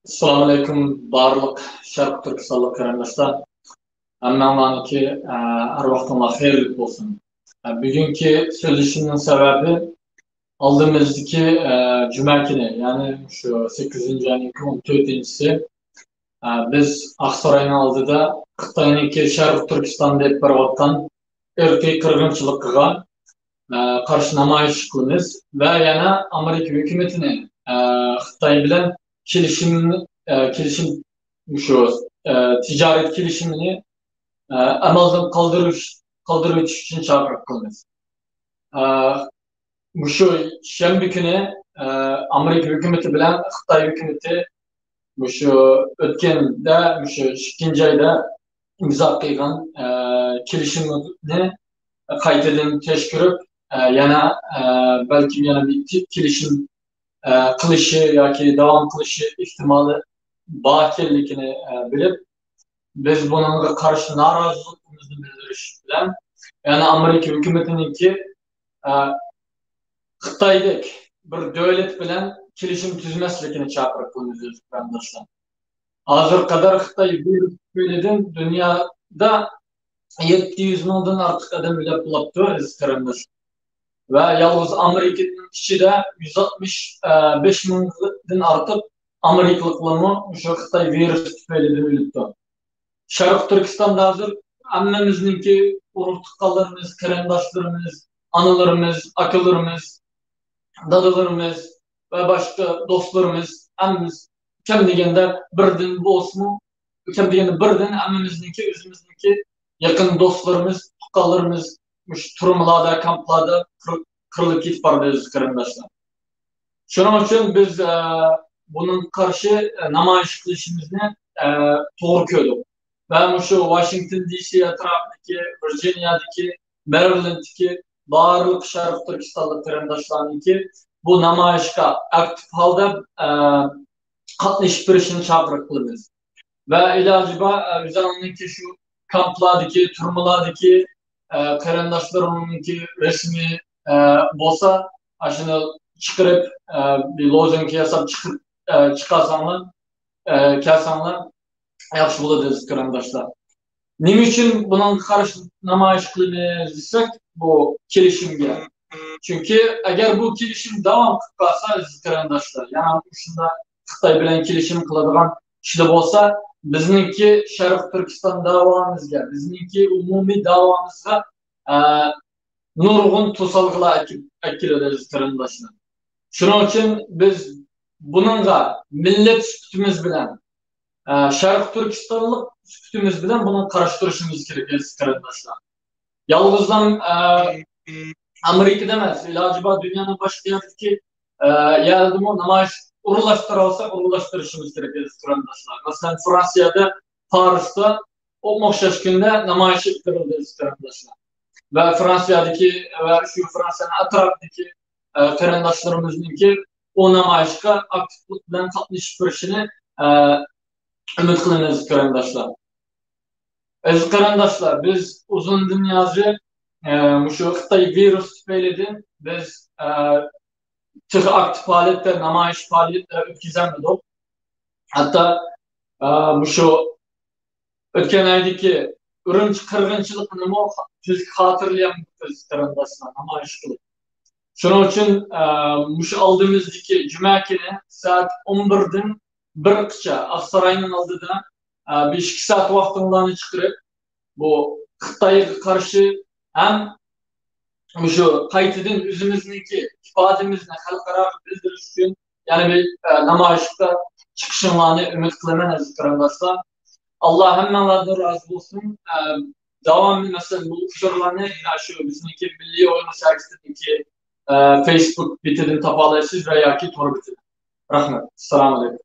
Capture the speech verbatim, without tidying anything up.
ئەسسالامۇئەلەيكۇم، بارلىق شەرقىي تۈركىستانلىق قېرىنداشلار. ھەممەڭلارنىڭكى، ئە، ھەر ۋاقتىڭلار خەيرلىك بولسۇن. ئە، بۈگۈنكى سۆزلىشىشىمنىڭ سەۋەبى، ئالدىمىزدىكى، ئە، جۈمە كۈنى، يەنى شۇ سەككىزىنچى ئاينىڭ ئون تۆتىنچىسى، ئە، بىز ئاقساراينىڭ ئالدىدا خىتاينىڭكى شەرقىي تۈركىستاندا ئېلىپ بېرىۋاتقان ئىرقىي قىرغىنچىلىقىغا، ئە، قارشى نامايىش قىلىمىز ۋە يەنە ئامېرىكا ھۆكۈمىتىنى، ئە، خىتاي بىلەن كېلىشىم، ئە، كېلىشىم، شۇ، ئە، تىجارەت كېلىشىمىنى، ئە، ئەمەلدىن قالدۇرۇش، قالدۇرۇۋېتىش ئۈچۈن چاقىرىق قىلىمىز. ئە، مۇشۇ شەنبە كۈنى، ئە، ئامېرىكا ھۆكۈمىتى بىلەن خىتاي ھۆكۈمىتى مۇشۇ ئۆتكەندە، مۇشۇ ئىككىنچى ئايدا ئىمزا قىلغان، ئە، كېلىشىمنى قايتىدىن تەكشۈرۈپ، ئە، يەنە، ئە، بەلكىم يەنە بىر كېلىشىم، ئە، قىلىشى ياكى داۋام قىلىشى ئېھتىمالى بار ئىكەنلىكىنى، ئە، بىلىپ، بىز بۇنىڭغا قارشى نارازىلىقىمىزنى بىلدۈرۈش بىلەن، يەنى ئامېرىكا ھۆكۈمىتىنىڭكى، ئە، خىتايدەك بىر دۆلەت بىلەن كېلىشىم تۈزمەسلىكىنى چاقىرىق قىلىمىز، ئەزىز قېرىنداشلار. ھازىرغا قەدەر خىتاي ۋىرۇس تۈپەيلىدىن دۇنيادا يەتتە يۈز مىڭدىن ئارتۇق ئادەم ئۆلۈپ بولاپتۇ، ئەزىز قېرىنداشلار. ۋە يالغۇز ئامېرىكىنىڭ ئىچىدە يۈز ئاتمىش بەش مىڭدىن ئارتۇق ئامېرىكىلىقلارمۇ مۇشۇ خىتاي ۋىرۇسى تۈپەيلىدىن ئۆلۈپتۇ. شەرقىي تۈركىستاندا ھازىر ھەممىمىزنىڭكى ئۇرۇق تۇغقانلىرىمىز، قېرىنداشلىرىمىز، ئانىلىرىمىز، ئاكىلىرىمىز، دادىلىرىمىز ۋە باشقا دوستلىرىمىز ھەممىمىز كەم دېگەندە بىردىن بولسىمۇ، كەم دېگەندە بىردىن ھەممىمىزنىڭكى، ئۆزىمىزنىڭكى يېقىن دوستلىرىمىز، تۇغقانلىرىمىز مۇشۇ تۈرمىلەردە، كامپلاردا قىر-، قىرىلىپ كېتىپ بارىدۇ، ئەزىز قېرىنداشلار. شۇنىڭ ئۈچۈن بىز، ئە، بۇنىڭغا قارشى، ئە، نامايىش قىلىشىمىزنى، ئە، توغرا كۆردۇق. ۋە مۇشۇ ۋاشىنگتون دى سى ئەتراپىدىكى، ۋىرجىنىيەدىكى، مېرىلېندتىكى بارلىق شەرقىي تۈركىستانلىق قېرىنداشلارنىڭكى بۇ نامايىشقا ئاكتىپ ھالدا، ئە، قاتنىشىپ بېرىشىنى چاقىرىق قىلىمىز. ۋە ئىلاجى بار، ئە، ئۆزۈڭنىڭكى شۇ كامپلاردىكى، تۈرمىلەردىكى، ئە، قېرىنداشلىرىڭنىڭكى رەسىمى، ئە، بولسا، ئاشۇنى چىقىرىپ، ئە، بىر لوزۇنكا ياساپ چىقىپ، ئە، چىقارساڭلار، ئە، كەلسەڭلار ياخشى بولىدۇ، ئەزىز قېرىنداشلار. نېمە ئۈچۈن بۇنىڭغا قارشى نامايىش قىلىمىز دېسەك، بۇ كېلىشىمگە. چۈنكى ئەگەر بۇ كېلىشىم داۋام قىلىپ قالسا، ئەزىز قېرىنداشلار، يەنە شۇنداق خىتاي بىلەن كېلىشىم قىلىدىغان كىشىلەر بولسا، بىزنىڭكى شەرقىي تۈركىستان داۋامىمىزغا، بىزنىڭكى ئومۇمىي داۋامىمىزغا، ئە، نۇرغۇن توسالغۇلار ئەكىپ-، ئەكىلىدۇ، ئەزىز قېرىنداشلار. شۇنىڭ ئۈچۈن بىز بۇنىڭغا مىللەت سۈپىتىمىز بىلەن، ئە، شەرقىي تۈركىستانلىق سۈپىتىمىز بىلەن بۇنىڭغا قارشى تۇرۇشىمىز كېرەك، ئەزىز قېرىنداشلار. يالغۇزلا، ئە، ئامېرىكىدا ئەمەس، ئىلاجى بار دۇنيانىڭ باشقا يەردىكى، ئە، يەردىمۇ نامايىش ئورۇنلاشتۇرالىسا ئورۇنلاشتۇرۇشىمىز كېرەك، ئەزىز قېرىنداشلار. مەسىلەن، فرانسىيەدە، پارىستا ئوپمۇ ئوخشاش كۈندە نامايىش ئۆتكۈزۈلدى، ئەزىز قېرىنداشلار. ۋە فرانسىيەدىكى ۋە شۇ فرانسىيەنىڭ ئەتراپىدىكى، ئە، قېرىنداشلىرىمىزنىڭكى ئۇ نامايىشقا ئاكتىپلىق بىلەن قاتنىشىپ بېرىشىنى، ئە، ئۈمىد قىلىمىز، قېرىنداشلار. ئەزىز قېرىنداشلار، بىز ئۇزۇندىن يازى، ئە، مۇشۇ خىتاي ۋىرۇسى تۈپەيلىدىن بىز، ئە، تېخى ئاكتىپ ھالەتتە نامايىش پائالىيەتلەر ئۆتكۈزەلمىدۇق. ھەتتا، ئە، مۇشۇ ئۆتكەن ئايدىكى ئۈرۈمچى قىرغىنچىلىقىنىمۇ تۈزۈك خاتىرىلىيەلمىدۇق، ئەزىز قېرىنداشلار، نامايىش قىلىپ. شۇنىڭ ئۈچۈن، ئە، مۇشۇ ئالدىمىزدىكى جۈمە كۈنى سائەت ئون بىردىن بىرگىچە ئاقساراينىڭ ئالدىدا، ئە، بىر ئىككى سائەت ۋاقتىڭلارنى چىقىرىپ، بۇ خىتايغا قارشى ھەم مۇشۇ قايتىدىن ئۆزىمىزنىڭكى ئىپادىمىزنى خەلقئاراغا بىلدۈرۈش ئۈچۈن يەنە بىر، ئە، نامايىشقا چىقىشىڭلارنى ئۈمىد قىلىمەن، ئەزىز قېرىنداشلار. ئاللا ھەممىڭلاردىن رازى بولسۇن. ئە، داۋامى، مەسىلەن، بۇ ئۇچۇرلارنى، ئە، شۇ بىزنىڭكى مىللىي ئويغىنىش ھەرىكىتىنىڭكى، ئە، فېيسبۇك بېتىدىن تاپالايسىز ۋە ياكى تور بېتىدىن. رەھمەت. ئەسسالامۇئەلەيكۇم.